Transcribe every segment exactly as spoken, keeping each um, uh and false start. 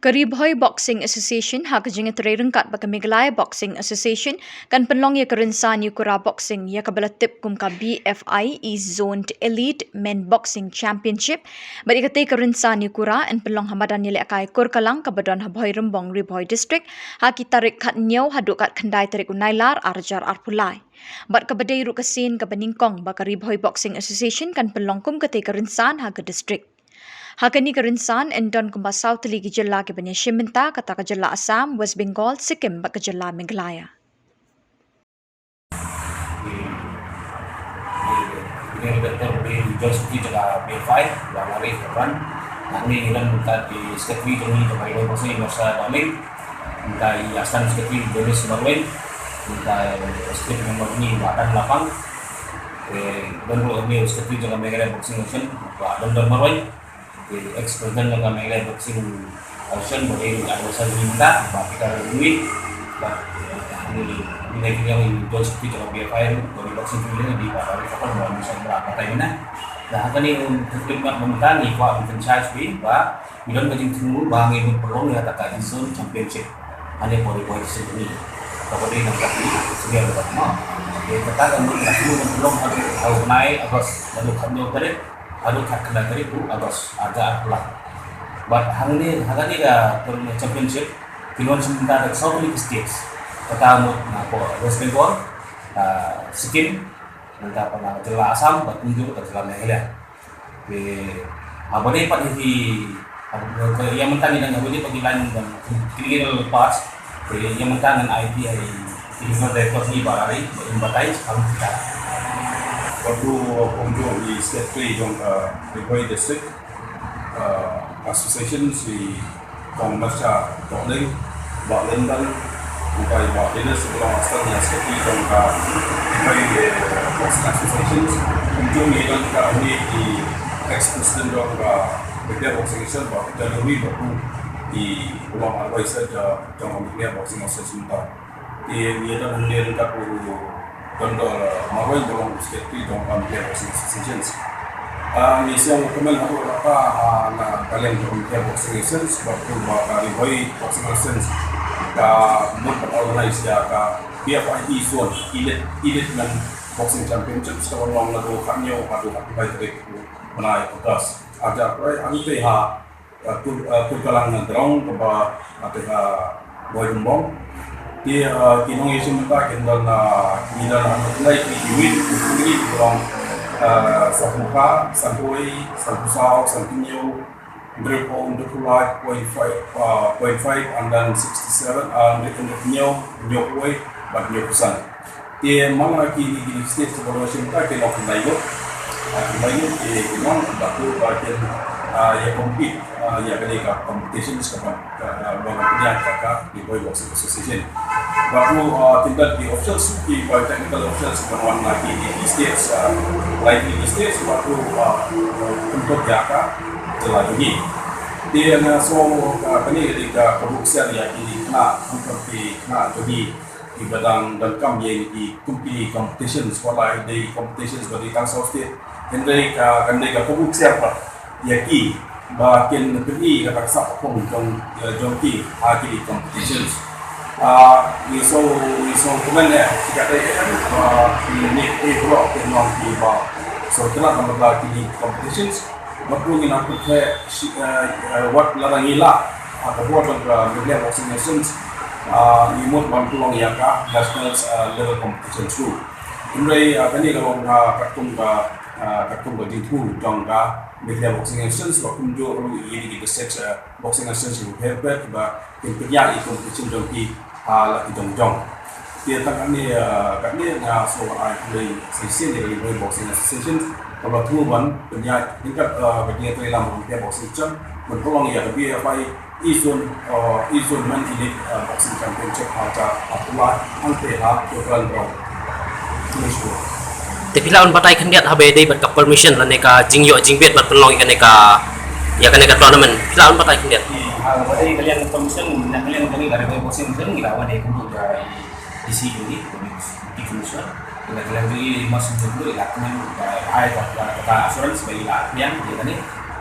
Ka Ri Bhoi Boxing Association ha ka jingïatrei ryngkat bad ka Meghalaya Boxing Association kan pynlong ïa ka rynsan ïakura boxing ïa kaba la tip kum ka B F I E Zoned Elite Men Boxing Championship. Bad ïa katei ka rynsan ïakura yn pynlong ha madan ïalehkai Kurkalang kaba don ha Bhoirymbong, Ri Bhoi District, ha ki tarik khathynñiew haduh khatkhyndai tarik u Nailar arhajar arphew lai. Bad kaba dei ruh ka sien kaba nyngkong ba ka Ri Bhoi Boxing Association kan pynlong kum katei ka rynsan ha ka district. Ha kane ka rynsan yn don kumba saw tylli ki jylla kiban ïashim bynta, kata ka jylla Assam, West Bengal, Sikkim bad ka jylla Meghalaya. Ini doktor di John Secretary jaka B F I, Bang Arif Rahman. Nang ni ngilan minta di Secretary jong ni jaka Indo Pasifik Marsa Darling. Minta i Assistant Secretary Jonas Marwin. Minta Secretary member ni Bang Dan Lapang. Eh, dan ruh ni Secretary jaka Meghalaya Boxing Association, Bang Dan Marwin. Di ex president jong ka Meghalaya Boxing Association, ba dei ruh advisor mynta, Bah Peter Lui, bad, eh, ni, ni dei ki jong i John Secretary jong ka B F I, ba dei boxing committee, di Bah Tariq Kapal, ba dei sah ba ka tai mynta. Dah kane, um, tertib ba mynta ngi kwah ban pynshai shuh ba ngi don ka jingthmu ba ngi mut pynlong ïa kata ka E Zone Championship. Hane pori pori sini. Kaba dei nang kati sini ada ma. Ïa kata ka mut ngi mut pynlong ha u bnai August, lalu khat nyo tarik. Haduh khatkhyndai tarik u August, arhajar arphew lai. Bad hangne, hangne ka tournament championship, ki wan shim bynta da saw tylli ki states. Kata mut na ka West Bengal, ah, Sikkim, nangta pat na ka jylla Assam, bad kumjuh ka jylla Meghalaya. Te, ah, ba dei pat hi, ah, ïa mynta ngi dang ha ba dei pat ki line ban clinical pass, Te ïa mynta ngan ai ïa i Regional Director hi Bah Rari, ba in batai sha ka. Bad kumjuh i Secretary jong ka Ri Bhoi District, uh, Association, i Kong Marsha Dohling, Bah Lyndon, kumjuh Bah Dennis, kumjuh Master, ïa Secretary jong ka Ri Bhoi, eh, Boxing Association, kumjuh ngi don ka ni i ex-president jong ka Meghalaya Boxing Association, Bah Peter Louis, bad kumjuh i long advisor jong ka Meghalaya Boxing Association ta. Te ngi don hangne ryngkat u Dr. Marwei ba long secretary jong ka Meghalaya Boxing Association. Ah, ngi sngewkmen haduh katta, ah, na ka liang jong ka Meghalaya Boxing Association, bad kumba ka Ri Bhoi Boxing Association ka mut ban organize ïa ka B F I E Zone Elite, Elite Men Boxing Championship, sa ka long naduh khathynñiew haduh khathynriew tarik u bnai August. Arhajar arphew lai, hangtei ha Ïa, Kur-, ïa, Kurkalang ground kaba, ïa, te ha Bhoirymbong. Te, ïa, ki nongïashim bynta kin don, ïa, ki don, ïa, ki don, ïa, ki don, ïa, sanphew phra, sanphew wei, sanphew saw, sanphew hynñiew, hynriewphew, hynriewphew lai, point five, ïa, point five, and then sixty-seven, ïa, hynriew, hynriew hynñiew, hynñiewphew wei, bad hynñiewphew san. Te man la kine ki state kiba la shim bynta ki long khyndai ngut. Ah, khyndai ngut ki, ki long bad ruh, ah, kin, ah, ïa compete, ah, ïa kane ka competition kaba, ah, ba la pynïaid da ka Ri Bhoi Boxing Association. Bad ruh, ah, kin don ki officials, ki, ah, technical officials kiba wan na ki, ki states, ah, lai ki states, bad ruh, ah, pynpot ïa ka jylla jong ngi. Te nga sngew, ah, kane ka dei ka, ka buk sien ïa ki khynnah, khamtam ki khynnah jong ngi. Kiba dang donkam ïa ki kum ki competitions, wat la dei competitions ba dei tang saw state. Hynrei ka, kan dei ka pynbuk sher pat ïa ki ba kin pyni ka taksa ka pong jong, eh, jong ki ha ki competitions. Ah, ngi sngew, ngi sngewkmen eh, ki ka dei, ah, ki ne ki block ki nong ki ba. So, kena ka mata ki competitions. Bad ruh ngin ïa pyrthei shi, eh, eh, wat lada ngi lah, ah, ka bor jong ka Meghalaya Boxing Association, ah, ngi mut ban pynlong ïa ka national, eh, level competition ruh. Hynrei, ah, kane ka long, ah, katkum ka, ah, katkum ka jingthmu jong ka Meghalaya Boxing Association, bad kumjuh ruh ïa ki district, eh, boxing association bapher bapher ba kin pynïaid ïa ki competition jong ki ha la ki jong jong. Te tang kane, ah, kane nga sngew ai khublei shisien ïa ka Ri Bhoi Boxing Association kaba la thmu ban pynïaid ryngkat, ah, ka jingïatreilang jong ka Boxing Association ban pynlong ïa ka B F I E Zone, ah, E Zone Men Elite, ah, Boxing Championship ha ka Abdullah hangtei ha Kurkalang ground. Khublei shibun. Te phi lah ban batai khyndiat haba ïadei bad ka permission lane ka jingïoh jingbit ban pynlong ïa kane ka, ïa kane ka tournament. Phi lah ban batai khyndiat. Haba ïadei ka liang permission, na ka liang jong ngi ka Ri Bhoi Boxing Association ngi lah ban ïa kumjuh ïa D C jong ngi, Deputy Commissioner. Na ka liang jong ngi mas jong ngi lah kumjuh ïa ai ka, ka, ka assurance ba ngi lah pynïaid ïa kane.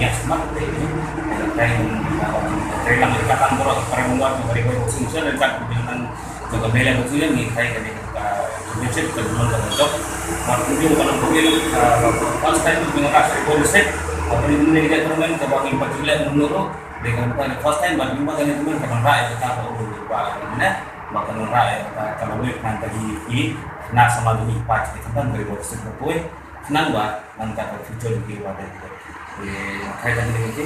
ngi ïa smat te ni. Te te lang ka tang bro para mawat ka ri ko sing sel ka bilang ka mele ko sing ngi te ka ni ka championship ka bilang ka jok. Mat ku jong ka nang ko first time ngi ka ko se. Apa ni ni ka tournament ka ba ngi pa chile menurut. Dengan ka first time ba ngi ba ka ni ka nang rai ka ko ba ni na ba ka nang rai ka ka ni kan ka di ki na sama di pa chile kan dari ko se ko. Nang ba nang ka future di ba de. Eh, kai ka ni ke.